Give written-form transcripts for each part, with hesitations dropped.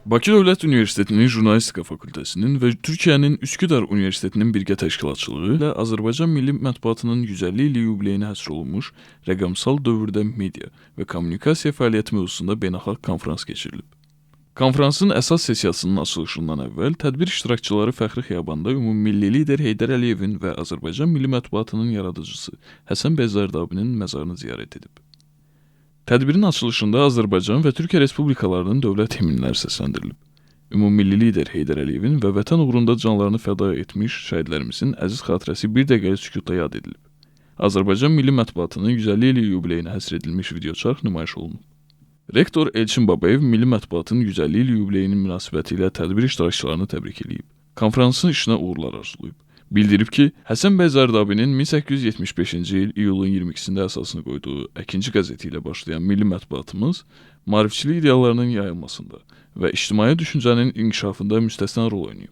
Bakı Dövlət Universitetinin Jurnalistika Fakültəsinin və Türkiyənin Üsküdar Universitetinin birgə təşkilatçılığı ilə Azərbaycan milli mətbuatının 150 illik yubileyinə həsr olunmuş rəqəmsal dövrdə media və kommunikasiya fəaliyyəti mövzusunda beynəlxalq konfrans keçirilib. Konfransın əsas sessiyasının açılışından əvvəl tədbir iştirakçıları Fəxri Xiyabanda ümummilli lider Heydər Əliyevin və Azərbaycan milli mətbuatının yaradıcısı Həsən bəy Zərdabinin məzarını ziyarət edib. Tədbirin açılışında Azərbaycan və Türkiyə Respublikalarının dövlət himnləri səsləndirilib. Ümummilli lider Heydər Əliyevin və vətən uğrunda canlarını fəda etmiş şəhidlərimizin əziz xatirəsi bir dəqiqəlik sükutla yad edilib. Azərbaycan milli mətbuatının 150 illik yubileyinə həsr edilmiş videoçarx nümayiş olunub. Rektor Elçin Babayev milli mətbuatın 150 illik yubileyinin münasibəti ilə tədbir iştirakçılarını təbrik eləyib. Konfransın işinə uğurlar arzulayıb. Bildirib ki, Həsən bəy Zərdabinin 1875-ci il iyulun 22-sində əsasını qoyduğu Əkinçi qəzeti ilə başlayan milli mətbuatımız maarifçilik ideallarının yayılmasında və ictimai düşüncənin inkişafında müstəsna rol oynayıb.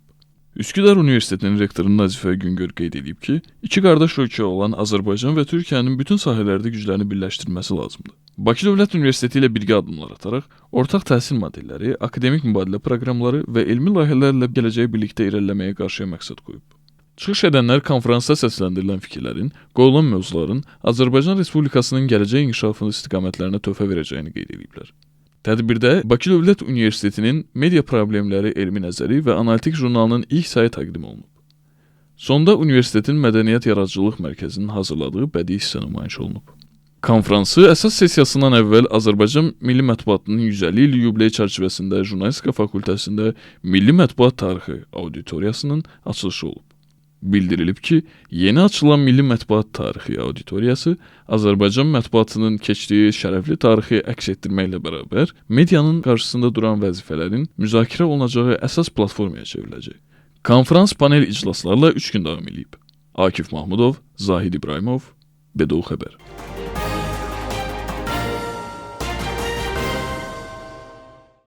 Üsküdar Universitetinin rektoru Nazifə Güngör qeyd edib ki, iki qardaş ölkə olan Azərbaycan və Türkiyənin bütün sahələrdə güclərini birləşdirməsi lazımdır. Bakı Dövlət Universiteti ilə birgə addımlar ataraq, ortaq təhsil modelləri, akademik mübadilə proqramları və elmi layihələrlə gələcəyi birlikdə irəliləməyə qarşıya məqsəd qoyub. Çıxış edənlər konfransda səsləndirilən fikirlərin, qoyulan mövzuların Azərbaycan Respublikasının gələcək inkişafı istiqamətlərinə töhfə verəcəyini qeyd ediblər. Tədbirdə Bakı Dövlət Universitetinin Media Problemləri Elmi Nəzəri və Analitik jurnalının ilk sayı təqdim olunub. Sonda universitetin Mədəniyyət Yaradıcılıq Mərkəzinin hazırladığı bədii hissə nümayiş olunub. Konfransı əsas sessiyasından əvvəl Azərbaycan Milli Mətbuatının 150 illik yubileyi çərçivəsində Jurnalistika Fakültəsində Milli Mətbuat Tarixi auditoriyasının açılışı olub. Bildirilib ki, yeni açılan Milli Mətbuat Tarixi auditoriyası Azərbaycan mətbuatının keçdiyi şərəfli tarixi əks etdirməklə bərabər, medianın qarşısında duran vəzifələrin müzakirə olunacağı əsas platformaya çevriləcək. Konfrans panel iclaslarla 3 gün davam eləyib. Akif Mahmudov, Zahid İbrahimov, BDU Xəbər.